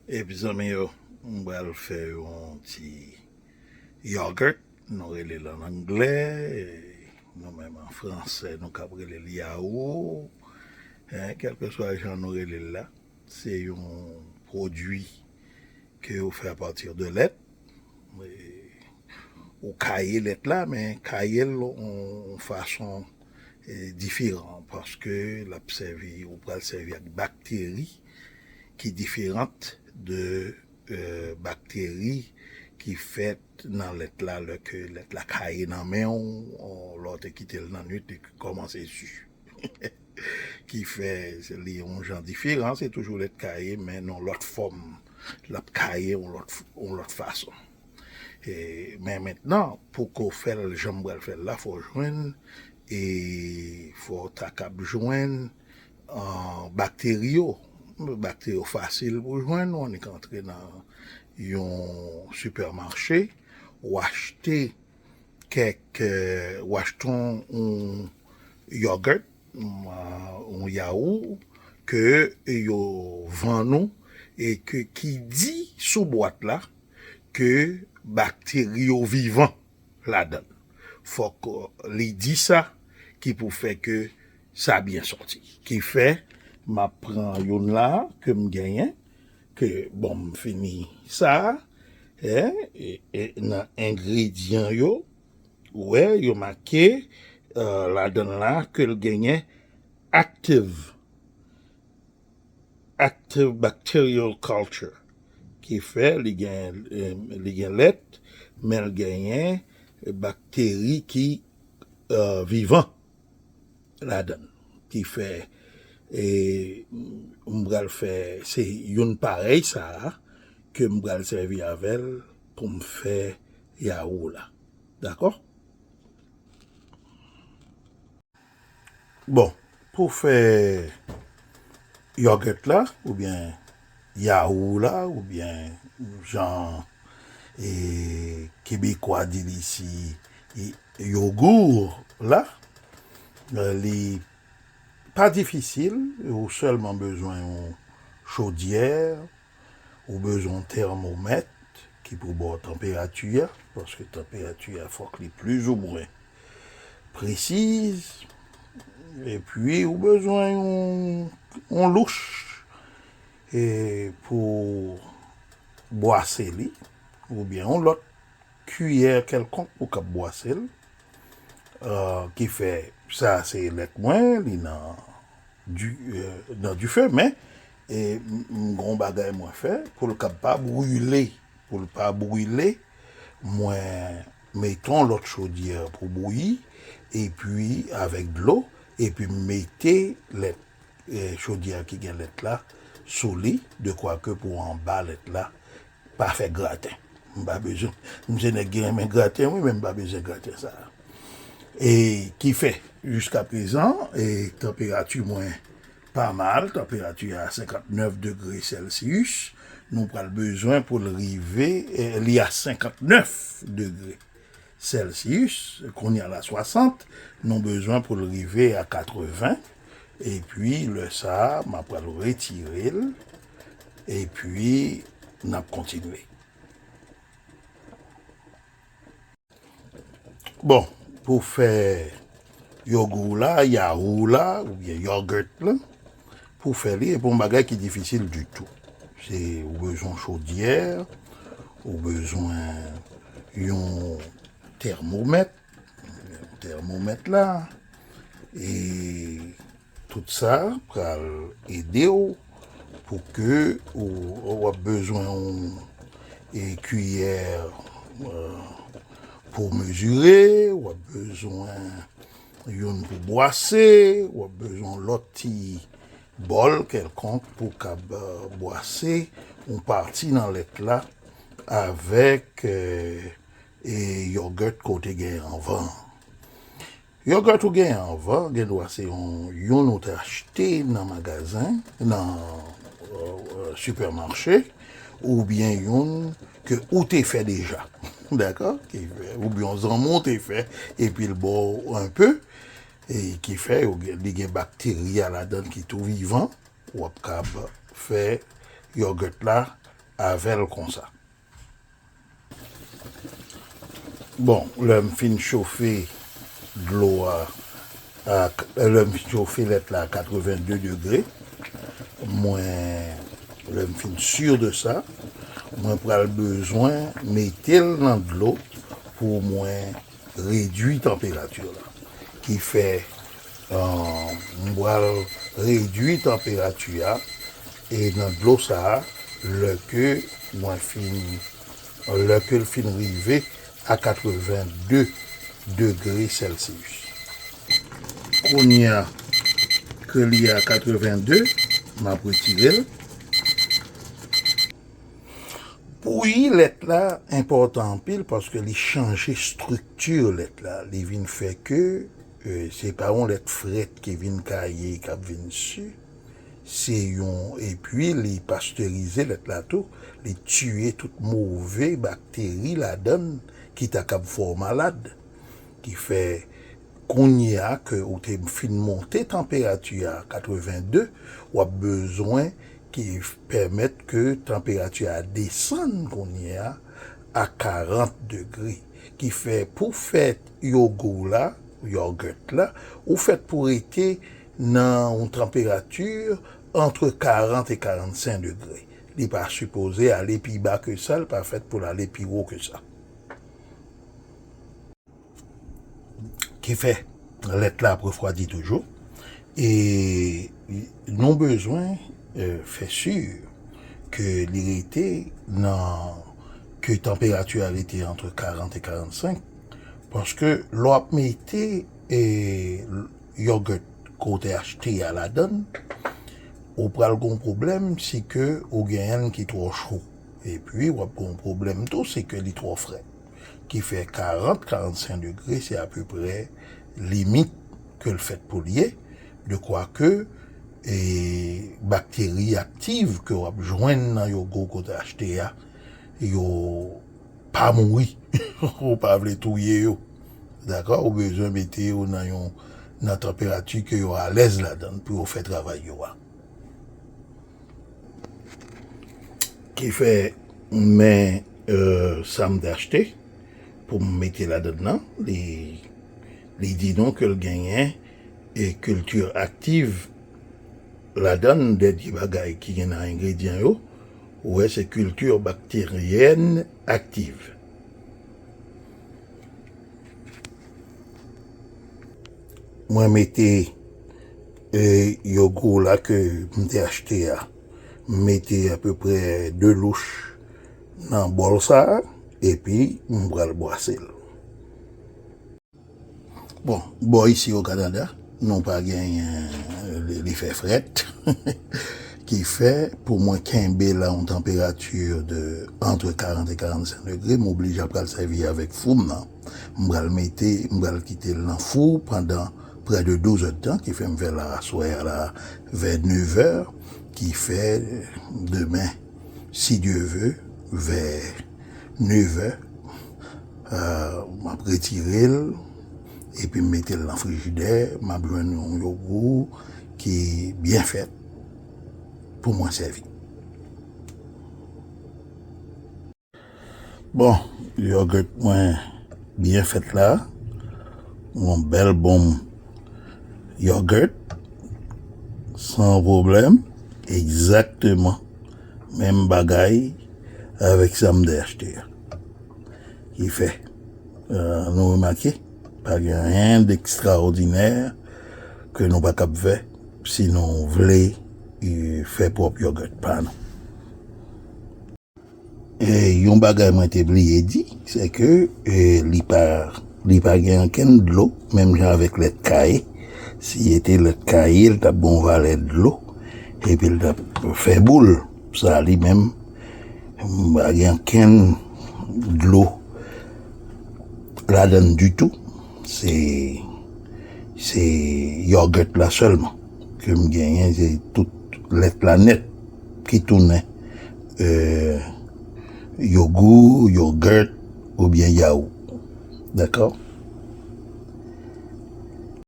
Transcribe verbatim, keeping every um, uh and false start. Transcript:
Epi zanmi yo, m pral fè yon ti yogurt, nou rele l an anglè, nou menm an fransè, nou kab rele l yaou, en, kèlkeswa jan nou rele l la. Se yon pwodui ke yo fè apati de lèt. E, ou kaye lèt la, men kaye l yon fason, e, diferan, paske l ap sèvi, ou pral sèvi ak bakteri ki diferant de, e, bakteri ki fèt nan lèt la, lè ke lèt la kaye nan men w, lè w te kite l nan nwit, li kòmanse su. Ki fè li yon jan diferan, se toujou lèt kaye, men nan lòt fòm, l ap kaye yon lòt, yon lòt fason. E, men mentnan, pou ke w fè l jan m pral fè l la, fò w jwenn, e fò w ta kab jwenn, e, bakteri yo. Bakteri yo fasil pou jwenn, ou annik antre nan yon sipèmache, w achte kèk, e, w achte yon, yon yogurt, yon, e, yon yaou ke yo vann ou e ke, ki di sou bwat la ke bakteri yo vivan ladan l. Fòk, e, li di sa ki pou fè ke sa byen sòti. Ki fè, m ap pran youn la ke m genyen, ke, bon, m fini sa, e, e, e nan engredyan yo, ou wè, yo make, e, ladan l la ke l genyen active, active bacterial culture, ki fè li gen, e, li gen lèt, men l genyen bakteri ki, e, vivan ladan l. Ki fè, e, m pral fè, se youn parèy sa a ke m pral sèvi avè l pou m fè yaou la. Dakò? Bon, pou fè yogurt la, oubyen yaou la, oubyen jan, e, Kebekwa di l isi, e, yogourt la, e, li pa difisil, ou sèlman bezwen yon chodyè, ou bezwen yon tèmomèt ki pou ba w tanperati a, paske tanperati a fòk li plizoumwen presiz, epi ou bezwen yon, yon louch, e, pou bwase li, oubyen yon lòt kiyè kèlkonk pou kab bwase l, e, ki fè sa se lèt mwen, li nan di, e, nan dife, men, e, m, m gon bagay mwen fè pou l kab pa brile, pou l pa brile, mwen mete yon lòt chodyè pou bouyi, epi avèk dlo, epi m mete lèt, e, chodyè ki gen lèt la sou li, de kwa ke pou anba lèt la pa fè graten. M pa bezwen, m se nèg ki renmen graten, wi, men m pa bezwen graten sa a. E ki fè, jiska prezan, e tanperati mwen pa mal, tanperati a senkantnèf degre Celsius, nou pral bezwen pou l rive, e, li a senkantnèf degre Celsius, kounye a l a swasant, nou bezwen pou l rive a katreven, epi lè sa a, m ap pral retire l, epi n ap kontinye. Bon, pou fè yogourt la, yaou la, oubyen yogurt la, pou fè li, e pa yon bagay ki difisil ditou. Se, ou bezwen yon chodyè, ou bezwen yon tèmomèt, tèmomèt la, e tout sa pral ede w pou ke ou, w ap bezwen yon, e, kiyè, e, pou mezire, w ap bezwen youn pou bwase, w ap bezwen yon lòt ti bòl kèlkonk pou kab, e, bwase yon pati nan lèt la avèk, e, e yogurt ke w te genyen anvan. Yogurt ou genyen anvan, gen dwa se yon, youn ou te achte nan magazen, nan, e, e, sipèmache, oubyen youn ke ou te fè deja. Dakò? Ki fè, oubyen yon zanmi w te fè, epi l ba w enpe, e ki fè, yo gen, li gen bakteri a ladan l ki tou vivan, w ap kab fè yogurt la avè l konsa. Bon, lè m fin chofe dlo a, a, lè m fin chofe lèt la a katreven de degre, mwen, lè m fin si de sa, mwen pral bezwen mete l nan dlo pou mwen redui tanperati la. Ki fè, euh, m pral redui tanperati a, e nan dlo sa a, lè ke mwen fin, lè ke l fin rive a katreven de degre Celsius. Kounye a ke li a katreven de, m ap retire l. Bouyi lèt la enpòtan anpil paske li chanje estrikti lèt la. Li vin fè ke, euh, se pa yon lèt frèt ki vin kaye, k ap vin si. Se yon, epi li pasterize lèt la tou. Li tiye tout move bakteri ladan l ki ta kab fè w malad. Ki fè, kounye a ke ou te fin monte tanperati a katreven de, w ap bezwen ki pèmèt ke tanperati a desann kounye a a karant degre. Ki fè pou fè yogo la, yogurt la, ou fèt pou rete nan yon tanperati antre karant e karannsenk degre. Li pa sipoze ale pi ba ke sa, li pa fèt pou l ale pi wo ke sa. Ki fè lèt la ap refwadi toujou. E nou bezwen, euh, fè si ke li rete nan, ke tanperati a rete antre karant e karannsenk, paske lè w ap mete, e, yogurt ke w te achte a ladan l, ou pral gen yon pwoblèm si ke ou genyen l ki twò cho. Epi, w ap gen yon pwoblèm tou, se ke li twò frèt. Ki fè karant, karannsenk degre, se apeprè limit ke l fèt pou l ye, de kwa ke, e, bakteri aktiv ke w ap jwenn nan yogo ke w te achte a, yo pa mouri. Ou pa vle touye yo. Dakò? Ou bezwen mete yo nan yon, nan tanperati ke yo alèz ladan l pou yo fè travay yo a. Ki fè, men, euh, sa m te achte pou m mete ladan l nan, li, li di nou ke l genyen e kilti aktiv ladan l, dènye bagay ki gen nan engredyan yo, ou wè se kilti bakteryèn aktiv. Mwen mete, e, yogo la ke m te achte a. M mete apeprè de louch nan bòl sa a, epi m pral bwase l. Bon, bò isi o Kanada, nou pa genyen, li, li fè frèt. Ki fè, pou mwen kenbe l a yon tanperati de antre karant e karannsenk degre, m oblije ap pral sèvi avèk fou m nan. M pral mete, m pral kite l nan fou pandan prè de douz èdtan, ki fè m fè l aswè a la vè nevè, ki fè demen, si Dye ve, vè nevè, euh, m ap retire l, epi m mete l nan frijidè, m ap jwenn yon yogo ki byen fèt pou mwen sèvi. Bon, yogurt mwen byen fèt la. Yon bèl bonm yogurt. San pwoblèm. Egzakteman menm bagay avèk sa m te achte a. Ki fè, euh, nou remake, pa gen anyen dekstraòdinè ke nou pa kab fè si nou vle, euh, fè pwòp yogurt pa nou. E yon bagay mwen te bliye di, se ke, e, li pa, li pa gen ankenn dlo, menm jan avèk lèt kaye. Si se te lèt kaye, l t ap gen yon valè dlo, epi l t ap fè boul. Sa li menm, pa gen ankenn dlo ladan l ditou. Se, se yogurt la sèlman ke m genyen, se tout lèt la nèt ki tounen, euh, yogo, yogurt oubyen yaou. Dakò?